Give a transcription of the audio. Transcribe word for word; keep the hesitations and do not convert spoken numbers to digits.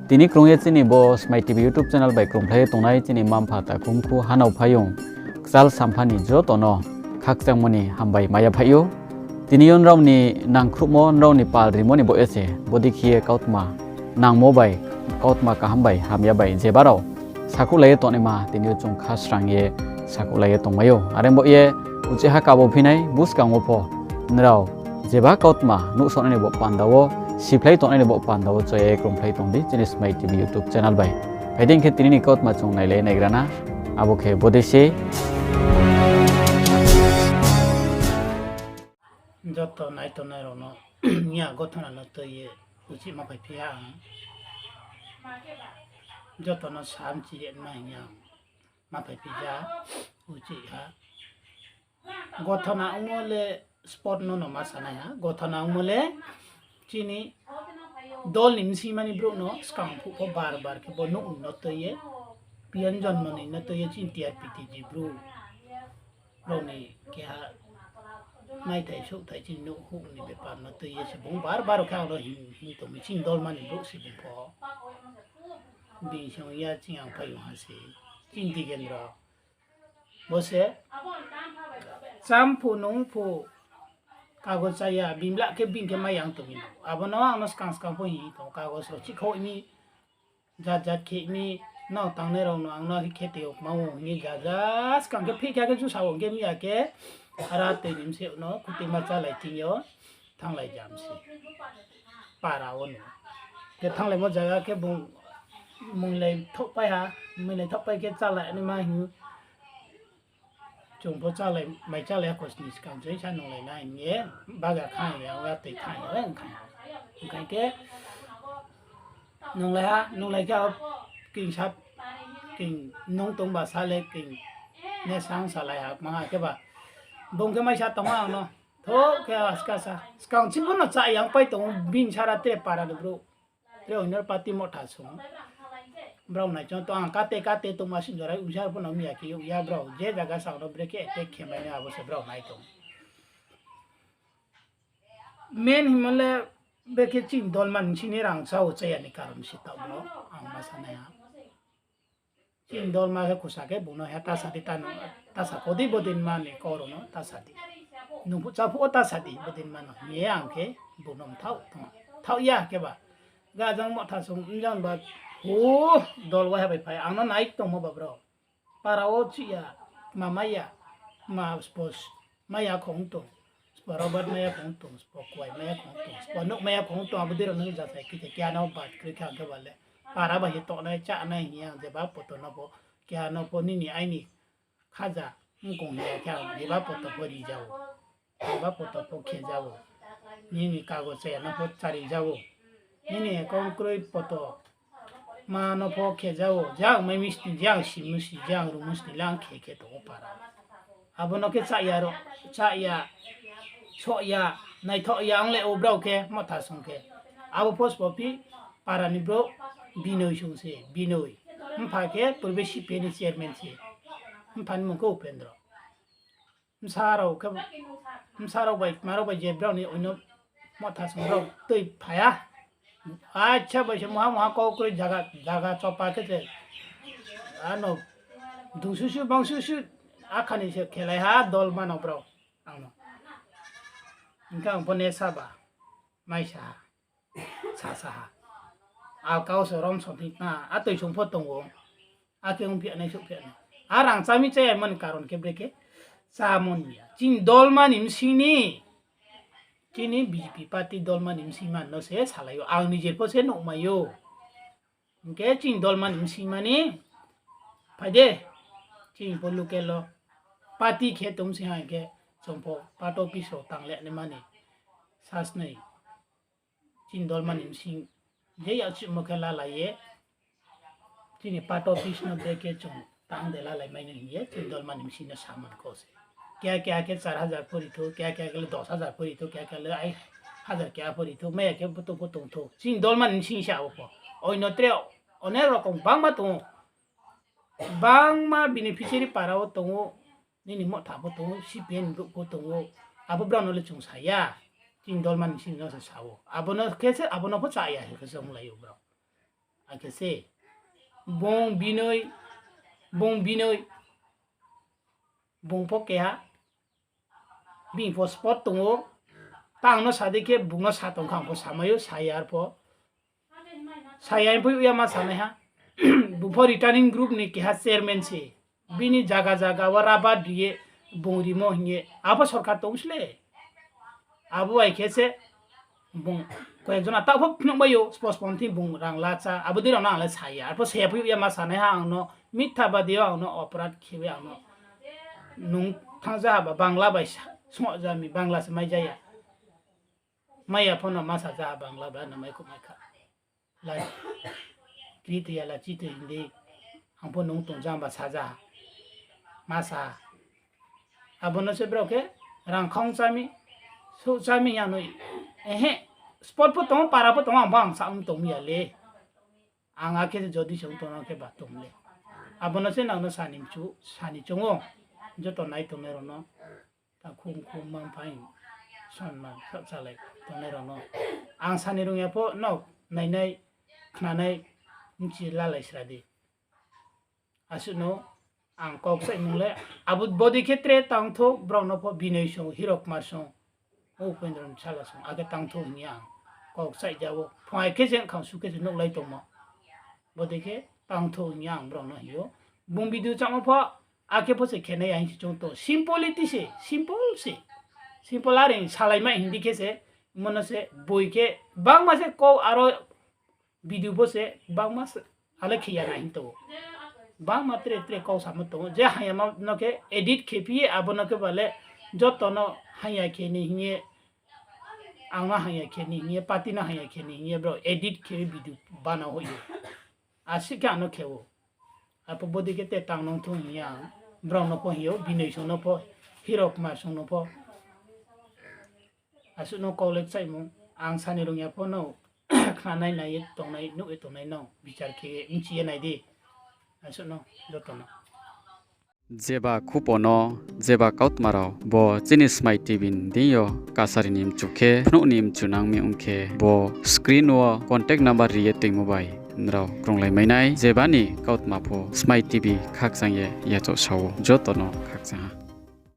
Tini krung ye chini bo Smai T V YouTube channel bai krungphlai ye tongnai chini mma-mpha, takhu mkhu, hanao phaiyong, kchal sampha ni joto no khakchangmo ni hambai mai ya phaih ou. Tini yo nrao ni nangkhruhmo, nrao ni pal rimo ni baoh ye se bodei khe ye kautma nangmo bai, kautma kaham bai, hamya bai, jeba rao sakhouhlai ye tongnaima tini yo chung kha srang ye sakhouhlai ye tongmai ou. Are baoh ye uchih ha kabo phinai buskang wo pho nrao jeba kautma nuhsaonai ni baoh panda wo, siphlai tongnai ni baoh panda wo chaya ye krungphlai tong di chini Smai T V YouTube channel bai. Phai di hing khe tini ni kautma chung nailai naigra na, abo khe bodei se. Joto naitongnai rao no, ya gothona no tui ye uchih ma phaiphi ha ang. Joto no samchi ye ma hing ye ang ma phaiphi ja, uchih ha. Gothona ongmo le spot no no ma sanai ha. Gothona ongmo le chini dol ni bsing mani brouh no skang phuh pho bar bar khe bo nouh ni no tui ye, piyan jonmo ni no tui ye chini T R P T G brouh rao ni keha maithai souhthai chini nouh huh ni bepar no tui ye se bung bar bar khe ang no hing, hing tong mi chini dolma ni brouh se bung pho. Bini song ya chini ang phaiyong ha se, chini Digendra. Bo se cham phuh nung phuh kagos chaya, bini bla khe bini khe mai yang tong mi no. Abo no ang no skang skang pho hing tong, kagos rao chihkhouh mi, jat jat khe mi, nrao tangnai rao no ang no khe khe tei yo kma wo hing ye jat jat skang khe phih khe khe jusa wo hing khe mi ya khe, ara tui ni bsing no khutima chálai thing yo thannglai jam se. Para wo no. Khe thannglaimo zaga khe bung muilai thaohpai ha, muilai thaohpai khe chálai naima hing. Chung pho chálai, mai chálai ha khosni skang chung sa nunglai na hing ye, baga kha hing ye, ang ya tui kha hing ye, ongkha. Ongkha khe, nunglai ha, nunglai khe, king sa, king nung tongba sa le, king ne sang salai ha, ma ha khe ba. Bung khe mai sa tong ha ang no. Thouh khe aska sa. Skang chini pho no chá yang pai tong ou, bini sara tre para ni brouh. Tre oinor party Motha song. Brao nai chung tong ang kate kate tongma sing jorai usa pho no mi ya khe yag ya brao. Je zaga sa no brekhe attack khe mai nai abo se brao nai tong. Main hingmo le brekhe chini dolma ni bsing ni rang chá wo chaya ni karon se taoh no ang ma sanai ha. Chini dolma khe khusa khe bung no he ta sa di, ta no, ta sa kho di bodei ma ni kau rao no ta sa di. Nung phuh chá phuh wo ta sa di bodei ma no hing ye ang khe bung no mthaoh tong, thaoh ya khe ba. Gajang Motha song mjang ba, hu, dol waiha bai phai, ang no nai tongmo ba brao. Para wo chih ya, ma mai ya, ma spos mai ya khong tong, spo rubber mai ya khong tong, spo kuai mai ya khong tong, spo nouh mai ya khong tong, abo dei rao no jachai khe keha no bat kroi khe ang khe ba le. Para bai se tongnai, chánai hing ye ang jeba poto no pho, keha no pho nini aini khaja, mkong hing ya khe ang jeba poto pho ri ja ou. Jeba poto pho khe ja ou. Nini kagos chaya no pho chári ja ou. Nini kong kroi poto ma no pho khe ja ou. Je ang mai misti, je ang si misti, je ang ru misti le ang khe khe tong ou para. Abo no khe chá ya ro, chá ya, soh ya, naithaoh ya, ang le o brao khe Motha song khe. Abo pho sbo phi para ni brouh Binoi song se, Binoi. Mpha khe purbe C P M ni chairman se. Mpha ni mung khe Upendro. Bsa rao khe, bsa rao bai, tma rao bai je brao ni oino Motha song rao tui phai ya. Acha bai se muha muha kau kroi zaga, zaga chopa khe se. Ano, dung susu, bang susu, akhani se khelai ha, dol mano brao. Ang no. Hing khe ang pho ne sa ba, mai sa ha. Sasa ha. Alkau se rom song thing tna, a tui song pho tong ou. Akhe ongphi ya nai, souhphi ya nai. A rang chámi chá ya mani karon khe brekhe chámo ni ya. Chini dolma ni bsing ni, chini B J P party dolma ni bsing man no se salai ou. Ang nije pho se nuhmai ou. Hing khe chini dolma ni bsing mani, phai de, chini pho local wo party khe tong si ha hing khe, chung pho party office rao tang le nai mani, sasnoi. Chini dolma ni bsing, je yakchuhmo khe lalai ye, chini party office no brekhe chung tang de lalai mai nai hing ye, chini dolma ni bsing no samon kho se. Keha keha khe char hajar pho ri thou, keha keha khe le dos hajar pho ri thou, keha keha le ai hajar keha pho ri thou, mai ya khe pho tong pho tong thou. Chini dolma ni bsing se abo pho. Oino tre, onek rokom bangma tong ou. Bangma beneficiary para wo tong ou, nini Motha pho tong ou, C P M ni brouh pho tong ou. Abo brao no le chung sa ya. Chini dolma ni bsing no se sa ou. Abo no khe se, abo no pho chá ya khe se onglai ou brao. Akhe se bung binoi, bung binoi, bung pho keha, bini pho spot tong ou, ta ang no sa di khe bung no sa tong kha, ang pho samai ou, sa ya arpho. Sa ya pho ya ma sanaiha. Bung pho returning group ni keha chairman se. Bini zaga zaga wo rubber ri ye bung rimo hing ye. Abo sorkar tong sle. Abo bai khe se bung koyek jona taoh pho phnuh mai ou, spot spot thing bung rang la chá, abo dei rao no ang le sa ya. Arpho sa ya pho ya ma sanaiha ang no, mitha badi yo ang no oporad khe ye ang no. Nung thanng ja ha ba Bangla bai sa, sung ja mi Bangla se mai ja ya. Mai ya pho no ma sa ja ha Bangla bai no mai kho mai kha. La, kri tui ya la chi tui hing di, ang pho nung tong ja ba sa ja ha. Ma sa ha. Abo no se brao khe rang khaung chá mi, souh chá mi ya no, ehe, spot pho tong ou, para pho tong ou, ang pho ang sa ong tong mi ya le. Ang akhe se jodi se ong tong no khe ba tong le. Abo no se nang no sa ni mchu, sa ni choung ou, joto nai tongnai rao no. Takhum khum mangphaing sonman sahchalai tongnai rao no ang sa ni rung ya pho no nainai, khnanai, bchi lalai sra di. Asuh no ang kau kchaihmung le, abo bodei khe tre tangthouh, brao no pho Binoy song, Hirokmar song, Upendro ni sala song, akhe tangthouh hing ye ang kau kchaih ja ou. Phai khe se khangsu khe se nuhlai tongmo. Bodei khe tangthouh hing ye ang brao no hing ou. Bung video chámo pho, akhe pho se khenai ya hing se choung tong. Simplicity se, simple se. Simple are salaimai hing di khe se, mo no se boi khe, bangma se kau aro video pho se, bangma se, ale khe ya na hing tong ou. Bangma tre tre kau samo tong ou. Je hangya ma no khe edit khe phi ye, abo no khe ba le, joto no hangya khe ni hing ye, ang no hangya khe ni hing ye, party no hangya khe ni hing ye, brao edit khe video bana hoih ou. Asuh khe ang no khe ou. Arpho bodei khe te tang nung thung hing ye ang brao no pho hing ou, Binoy song no pho, Hirokmar song no pho. Asuh no kau le kchaihmung, ang sa ni rung ya pho no, khnanai nai ye tongnai, nuh ye tongnai no bichar khe ye bchi ye nai di. Asuh no, joto no. Jeba khupo no, jeba kautma rao bo chini Smai TV ni deing yo kasari ni mchu khe, phnuh ni mchu nang mi ong khe, bo screen wo contact number ri ye toingmo bai nrao krunglai mai nai, jeba ni kautma pho Smai TV khakchang ye yachaoh sa ou, joto no khakchang ha.